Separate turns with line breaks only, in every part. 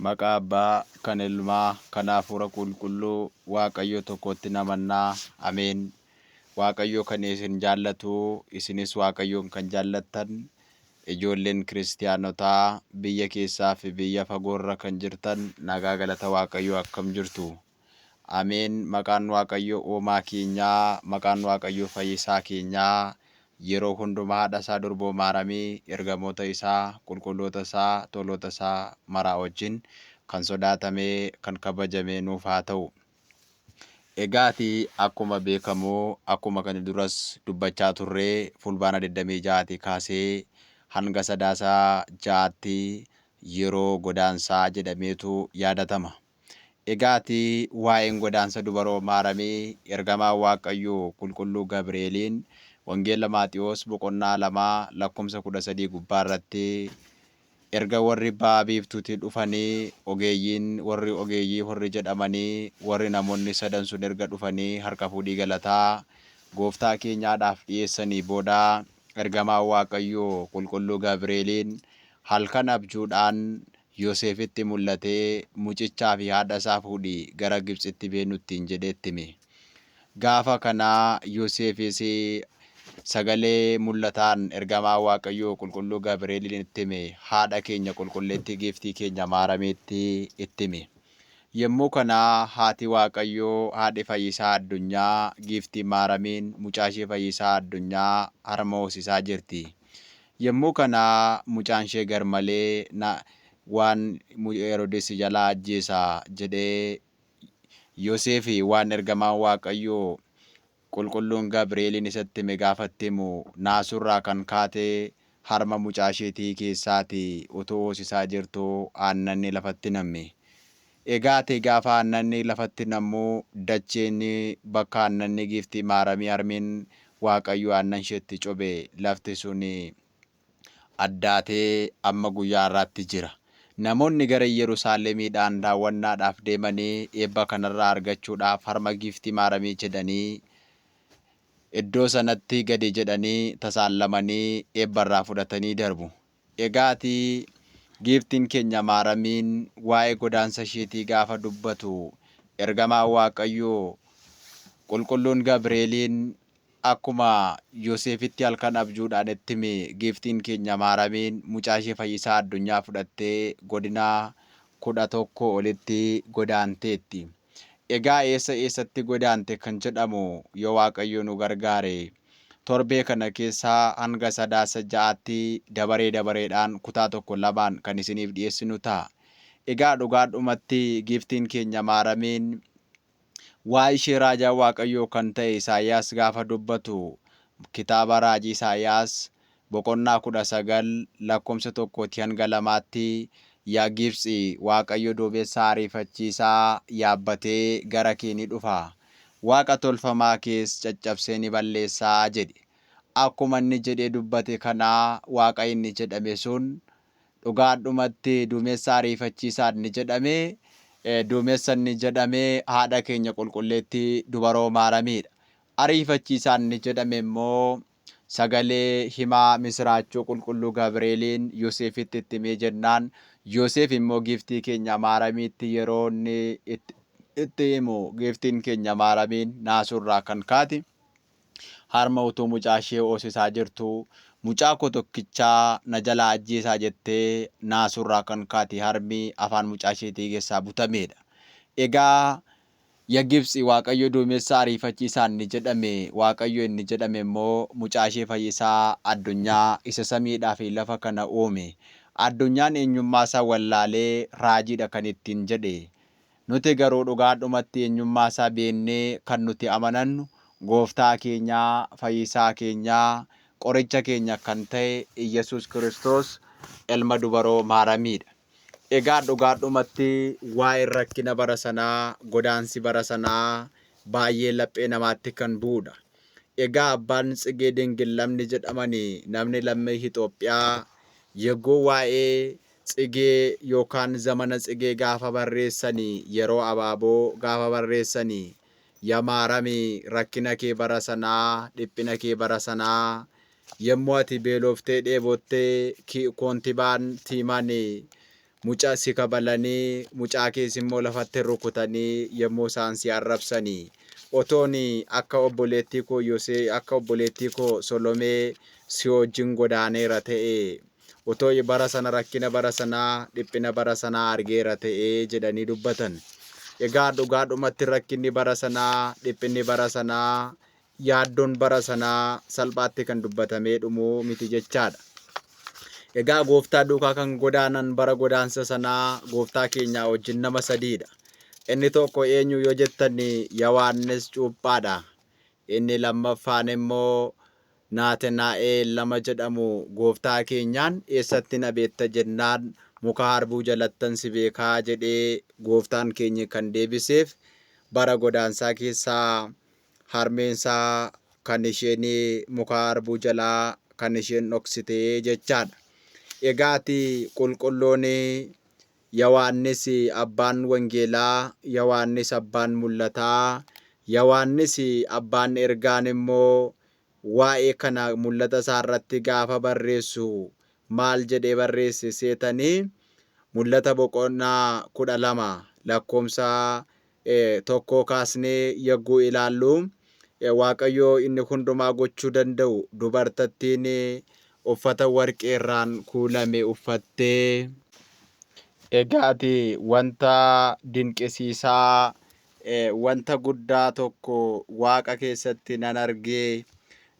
Maqaa Abbaa, kan Ilmaa, kan Hafuura Qulqulluu, Waaqayyo tokkotti namannaa. Ameen. Waaqayyo kan isin jaallatu, isinis Waaqayyoon kan jaallattan, ijoolleen kiristiyaanotaa biyya keessaa fi biyya fagoorra kan jirtan nagaa galata Waaqayyoo akkam jirtu? Ameen. Maqaan Waaqayyo uumaa keenyaa, maqaan Waaqayyo fayyisaa keenyaa, yeroo hundumaa haadha isaa durboo Maaramii, ergamoota isaa, qulqulloota isaa, toloota isaa maraa wajjin kan sodaatamee, kan kabajamee nuuf haa ta'u. Egaati akkuma beekamu, akkuma kan duras dubbachaa turre, Fulbaana 26 kaasee hanga Sadaasa 6tti yeroo godaansaa jedhameetu yaadatama. Egaati waa'een godaansa dubaroo Maaramii ergamaa Waaqayyoo qulqulluu Gabri'eeliin Wangeela Maatiyoos boqonnaa 2 lakkoofsa 13 gubbaa irratti erga warri ba'a biiftuutii dhufanii ogeeyyiin warri ogeeyyii warri jedhamanii warri namoonni sadan sun erga dhufanii harka fuudhii galataa gooftaa keenyaadhaaf dhiyeessanii booda ergamaa Waaqayyoo qulqulluu Gabri'eeliin halkan abjuudhaan Yoseefitti mul'atee mucichaa fi haadha isaa fuudhii gara Gibtsitti beenu ittiin jedhee itti hime. Gaafa kana Yoseefis sagalee mul'ataan ergamaa Waaqayyoo qulqulluu Gabri'eeliin itti hime haadha keenya qulqulleettii giiftii keenya Maaramiitti itti hime. Yommuu kana haati Waaqayyoo haadhi fayyisaa addunyaa giiftii Maaramiin mucaa ishee fayyisaa addunyaa harma hoosisaa jirti. Yommuu kana mucaan ishee garmalee na waan Heroodis si jalaa ajjeesa jedhee Yoseefi waan ergamaan Waaqayyoo qulqulluun Gabri'eeliin isatti hime gaafa itti himu naasurraa kan kaate harma mucaa isheetii keessaati utuu hoosisaa jirtuu aannanni lafatti namme. Egaa ati gaafa aannanni lafatti nammu dacheen bakka aannanni giiftii Maaramii harmeen Waaqayyoo aannan isheetti cobe lafti sun addaatee amma guyyaa har'aatti jira. Namoonni gara Iyyerusaallemiidhaan daawwannaadhaaf deemanii eebba kanarraa argachuudhaaf harma giiftii Maaramii jedhanii iddoo sanatti gadi jedhanii tasaallamanii eebba irraa fudhatanii darbu. Egaati giiftiin keenya Maaramiin waa'ee godaansa isheetii gaafa dubbatu ergamaan Waaqayyoo qulqulluun Gabri'eeliin akkuma Yoseefitti halkan abjuudhaan itti hime giiftiin keenya Maaramiin mucaa ishee fayyisaa addunyaa fudhattee godina 11 olitti godaanteetti. Egaa eessa eessatti godaante kan jedhamu yoo Waaqayyo nu gargaare torbee kana keessa hanga Sadaasa 6tti dabaree dabareedhaan kutaa tokko lamaan kan isiniif dhiyeessinu ta'a. Egaa dhugaadhumatti giiftiin keenya Maaramiin waa ishee raajaa Waaqayyoo kan ta'e Isaayyaas gaafa dubbatu kitaaba raajii Isaayyaas boqonnaa 19 lakkoofsa 1 hanga 2tti Yaa Gibtsi, Waaqayyo duumessa ariifachiisaa yaabbatee gara kee ni dhufa, waaqa tolfamaa kees caccabsee ni balleessa jedhe. Akkuma inni jedhee dubbate kana waaqa inni jedhame sun dhugaadhumatti duumessa ariifachiisaa inni jedhame duumessa inni jedhame haadha keenya qulqulleettii dubaroo Maaramiidha. Ariifachiisaa inni jedhame immoo sagalee himaa misiraachoo qulqulluu Gabri'eeliin Yoseefitti itti himee jennaan Yoseef immoo giiftii keenya Maaramiitti yeroo inni itti himu giiftiin keenya Maaramiin naasurraa kan kaate harma utuu mucaa ishee hoosisaa jirtu mucaa koo tokkichaa na jalaa ajjeesaa jettee naasurraa kan kaate harmi afaan mucaa isheetii keessaa butameedha. Egaa Ya Gibtsi, Waaqayyo duumessa ariifachiisaa inni jedhame, Waaqayyo inni jedhame immoo mucaa ishee fayyisaa addunyaa isa samiidhaa fi lafa kana uume. Addunyaan eenyummaa isaa wallaalee raajiidha kan ittiin jedhe. Nuti garuu dhugaadhumatti eenyummaa isaa beennee kan nuti amanannu Gooftaa keenya, fayyisaa keenya, qoricha keenya kan ta'e Iyyasuus Kiristoos ilma dubaroo Maaramiidha. Egaa dhugaadhumatti waa'een rakkina bara sanaa, godaansi bara sanaa baay'ee laphee namaatti kan bu'udha. Egaa abbaan Tsigee Dingil namni jedhamani namni lammii Itoophiyaa yogguu waa'ee Tsigee yookaan zamana Tsigee gaafa barreessani yeroo abaaboo gaafa barreessani Ya Maarami rakkina kee bara sanaa, dhiphina kee bara sanaa Yommuu ati beeloftee dheebotte koontibaan Tiimaan Muca si kabalanii, mucaa kees immoo lafatti rukutanii yommuu isaan si arrabsanii. Otoon akka obboleettii koo Yosee, akka obboleettii koo Solomee si wajjin godaaneera ta'ee, otoo bara sana rakkina bara sanaa, dhiphina bara sanaa argeera ta'ee jedhanii dubbatan. Egaa dhugaadhumatti rakkinni bara sanaa, dhiphinni bara sanaa, yaaddoon bara sanaa salphaatti kan dubbatamee dhumu miti jechaadha. Egaa gooftaa duukaa kan godaanan bara godaansa sanaa gooftaa keenyaa wajjin nama sadiidha. Inni tokko eenyu yoo jettan Yohaannis Cuuphaadha. Inni lammaffaan immoo Naatinaa'el nama jedhamu gooftaa keenyaan eessatti na beekta jennaan muka harbuu jalattan si beekaa jedhee gooftaan keenya kan deebiseef bara godaansaa keessaa harmeensaa kan isheen muka harbuu jalaa kan isheen dhoksite jechaadha. Egaati qulqulluun Yohaannis abbaan wangeelaa, Yohaannis abbaan mul'ataa, Yohaannis abbaan ergaan immoo waa'ee kana mul'ata isaa irratti gaafa barreessu maal jedhee barreesse seetanii? Mul'ata boqonnaa 12 lakkoomsa tokkoo kaasnee yagguu ilaallu, Waaqayyo inni hundumaa gochuu danda'u dubartattiin uffata warqeerraan kuulame uffattee, Egaati wanta dinqisiisaa, wanta guddaa tokko waaqa keessatti nan arge,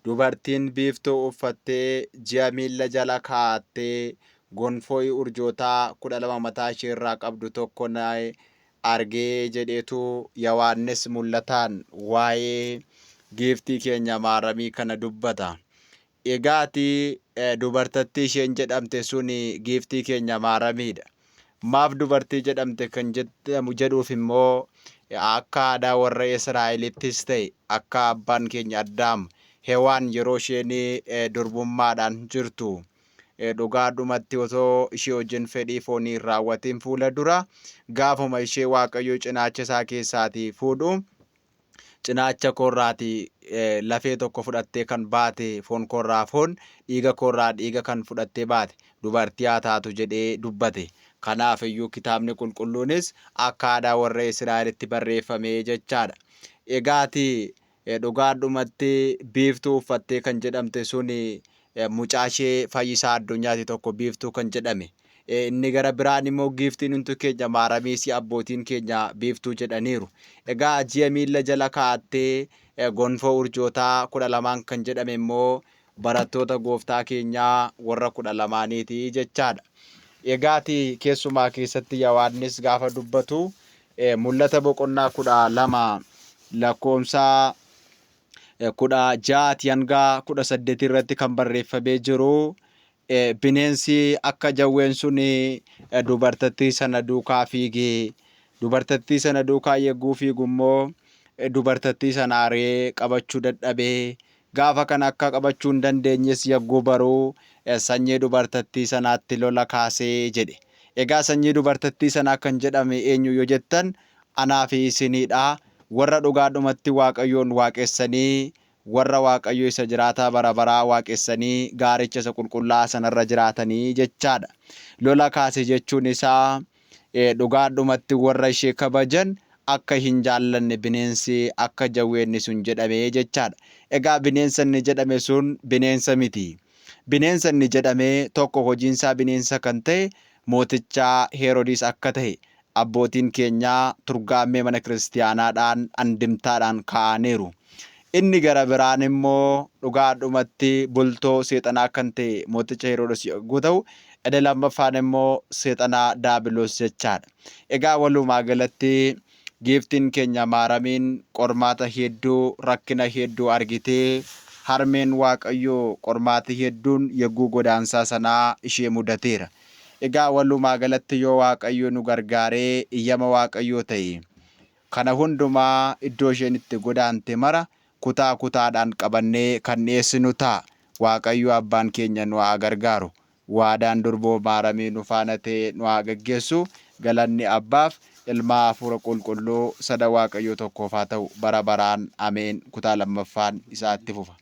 dubartiin biiftuu uffattee, ji'a miilla jala kaa'attee, gonfoo urjootaa 12 mataa ishee irraa qabdu tokko na arge jedheetu Yohaannis mul'ataan waa'ee giiftii keenya Maaramii kana dubbata. Egaati dubartattii isheen jedhamte sun giiftii keenya Maaramiidha. Maaf dubartii jedhamte kan jedhamu jedhuuf immoo akka aadaa warra Israa'elittis ta'e akka abbaan keenya Addaam Hewaan yeroo isheen durbummaadhaan jirtu dhugaadhumatti otoo ishee wajjin fedhii foonii hin raawwatin fuula dura gaafuma ishee Waaqayyo cinaacha isaa keessaatii fuudhu cinaacha koorraati lafee tokko fudhattee kan baate, foon koorraa foon, dhiiga koorraa dhiiga kan fudhattee baate dubartii haa taatu jedhee dubbate. Kanaaf iyyuu kitaabni qulqulluunis akka aadaa warra Israa'elitti barreeffame jechaadha. Egaati dhugaadhumatti biiftuu uffattee kan jedhamte sun mucaa ishee fayyisaa addunyaati tokko biiftuu kan jedhame. Inni gara biraan immoo giiftiin hunduu keenya Maaramiis abbootiin keenya biiftuu jedhaniiru. Egaa ji'a miilla jala kaa'attee gonfoo urjootaa 12n kan jedhame immoo barattoota gooftaa keenyaa warra 12niiti jechaadha. Egaati keessumaa keessatti Yohaannis gaafa dubbatu mul'ata boqonnaa 12 lakkoomsa 16 hanga 18 irratti kan barreeffamee jiru bineensi akka jawween sun dubartattii sana duukaa fiigee dubartattii sana duukaa yegguu fiigu immoo dubartattii sana ari'ee qabachuu dadhabee gaafa kana akka qabachuu hin dandeenyes yagguu baruu sanyii dubartattii sanaatti lola kaasee jedhe. Egaa sanyii dubartattii sanaa kan jedhame eenyu yoo jettan anaa fi isiniidha. Warra dhugaadhumatti Waaqayyoon waaqessanii warra Waaqayyo isa jiraataa bara baraa waaqessanii gaaricha isa qulqullaa'aa sanarra jiraatanii jechaadha. Lola kaase jechuun isaa dhugaadhumatti warra ishee kabajan akka hin jaallanne bineensi akka jawweenni sun jedhame jechaadha. Egaa bineensa inni jedhame sun bineensa miti. Bineensa inni jedhame tokko hojiinsaa bineensa kan ta'e mooticha Heerodis akka ta'e abbootiin keenya turgaammee mana kiristiyaanaadhaan andimtaadhaan kaa'aniiru. Inni gara biraan immoo dhugaadhumatti bultoo seexanaa kan ta'e mooticha Heerodos yogguu ta'u, inni lammaffaan immoo seexanaa Daabiloos jechaadha. Egaa walumaa galatti giiftiin keenya Maaramiin qormaata hedduu, rakkina hedduu argitee harmeen Waaqayyoo qormaati hedduun yogguu godaansaa sanaa ishee mudateera. Egaa walumaa galatti yoo Waaqayyo nu gargaaree iyyama Waaqayyoo ta'e kana hundumaa iddoo isheen itti godaante mara kutaa kutaadhaan qabannee kan dhiyeessinu ta'a. Waaqayyo abbaan keenya nu haa gargaaru. Waadaan durboo Maaramii nu faana ta'ee nu haa gaggeessu. Galanni Abbaaf, Ilmaa Hafuura Qulqulluu sada Waaqayyoo tokkoof haa ta'u bara baraan. Ameen. Kutaa lammaffaan isaa itti fufa.